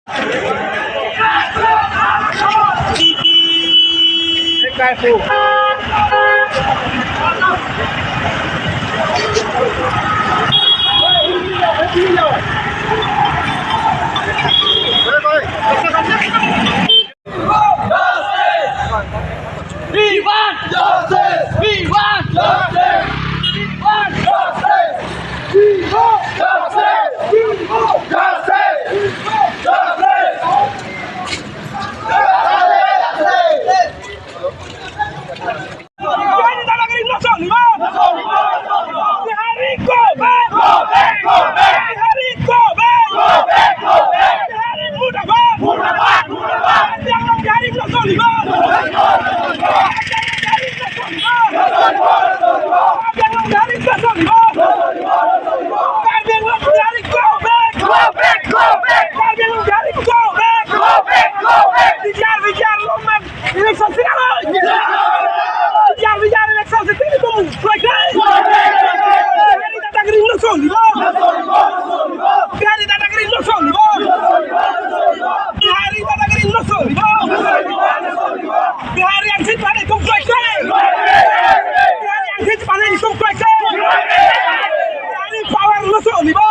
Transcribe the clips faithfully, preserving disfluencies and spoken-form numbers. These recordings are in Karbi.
We want justice! We want justice! We want justice! We want justice! We want justice! We want justice! Justice! Justice! Justice! Bihari, go back! Go back! Go back! Bihari, go back! Go back! Go back! Bihari, murdabad! Murdabad! Murdabad! Karbi Anglong Bihari National League! Karbi Anglong Bihari National League! Karbi Anglong Bihari National League! Karbi Anglong Bihari, go back! Go back! Go back! Karbi Anglong Bihari, go back! Go back! Go back! Bijar, bijar, longmat! Election sing along! Bijar, bijar, election sing along! Koi, koi! Bihari Tatagri National League! Bihari Tatagri National League! Bihari Tatagri National League! Bihari Angsit Pare tum koi, koi! Bihari Angsit Pare tum koi, koi! Bihari power National League!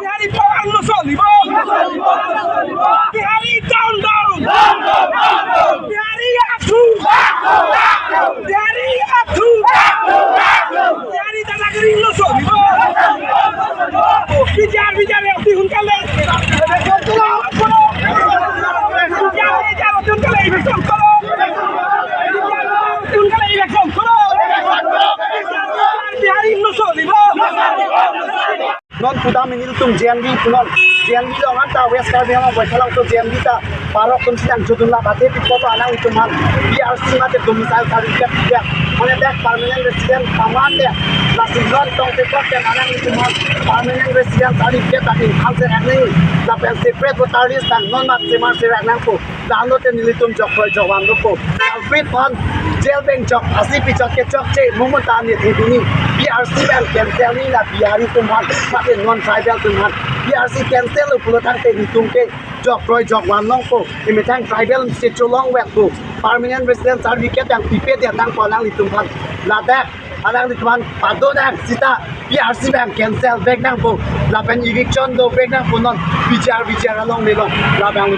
Bihari power National League! Bihari down, down! Bihari up! Bihari up! Bihari Tatagri National League! Bijar, bijar, ya, di hun kale. Bijar, bijar, di hun kale, election koro. Di hun kale, election koro. Bihari National League! Non pudam nelitum J N V punon, J N V along anta West Karbi Anglong Baithalangso J N V ta parok atum si nangjodun lap ate pi apot alanglitum aphan P R C mate domicile certificate diya. Mane dak permanent resident pamangde. Lasi non tong te kok pen alanglitum aphan permanent resident certificate ta ingkhan serak nangji. Lapen separate voter list ta non mat semar serak nangpo. Lalo te nelitum jok kroi jok van dopo. Kalpit aphan jail pen chok, asi pi chok ke chokche, mo mo ta ne thepini. P R C pen cancel nangji la Bihari atum aphan, mate non tribal atum aphan. P R C cancel lo pulo tangte nelitum ke jok kroi jok van longpo. Emethang tribal state cholong vekpo. Permanent resident certificate yang pipe dia tangpo alanglitum aphan. Ladak alanglitum aphan pado dak sita P R C pen cancel vek nangpo. Lapen eviction do vek nangpo non bijar bijar along nelong. Labang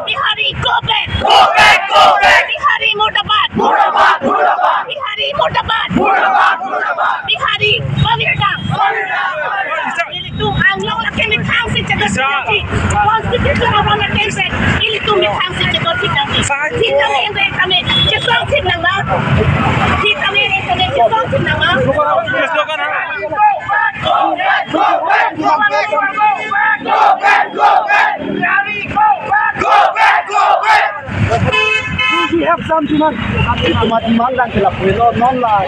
Bihari, go back! Go back! Go back! Bihari, murdabad! Murdabad! Murdabad! Bihari, murdabad! Murdabad! Murdabad! Bihari, pamir dam! Pamir dam! Ilitum Anglong lake methang si chedot thik nangji. Constitution of Arunachal Pradesh, ilitum methang si chedot thik nangji. Thik nangji, ende kami chesong thik nang ma. Thik nangji, ende kami chesong thik nang ma. We have some demand. Cuma demand dan jelas. We don't know lah.